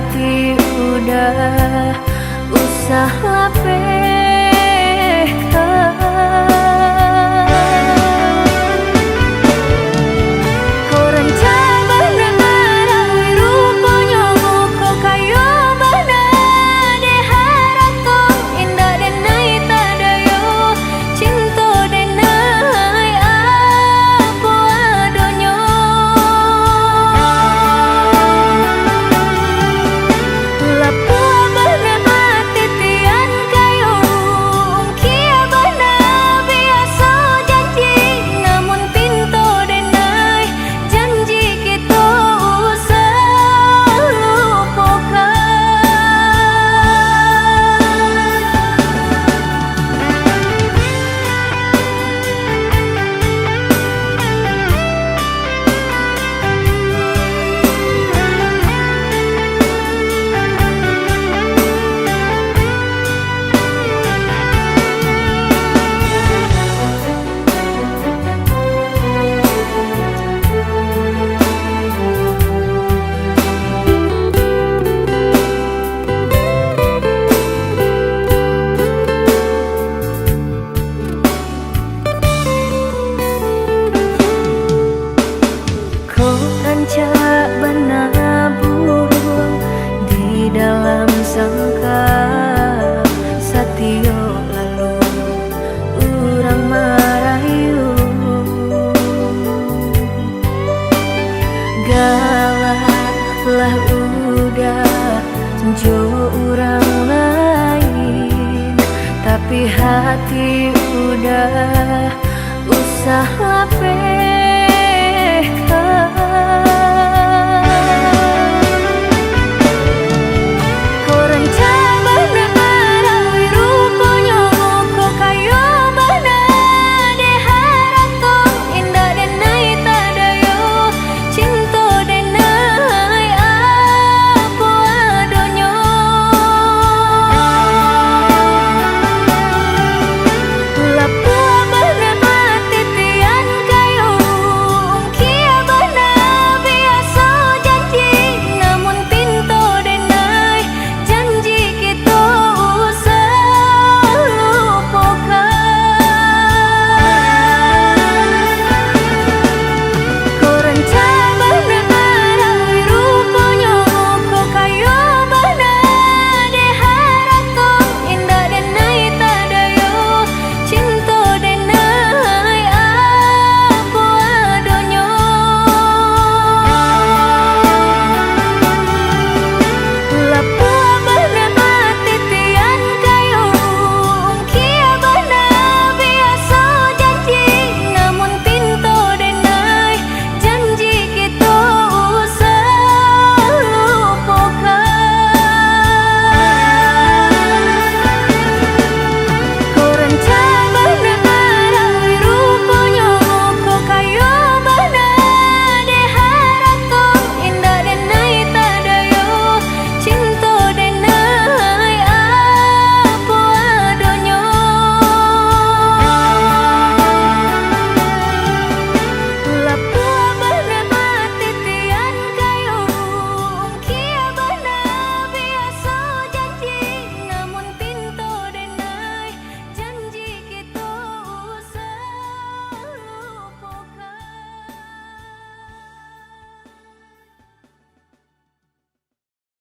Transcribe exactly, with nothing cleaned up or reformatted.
Hati udah usah lapehkan. Ko rancak bana marauik ruponyo, ko kayo bana dek harato, indak denai tadayo. Cinto denai apo adonyo. Lapuah bana ati tian kayo, ungkia bana biaso janji, namun pinto denai janji kito usah lupokan. Ko rancak bana buruang di dalam sangkar, satiok lalu urang marayu. Galak lah udah jo urang lain, tapi hati udah usah lapeh.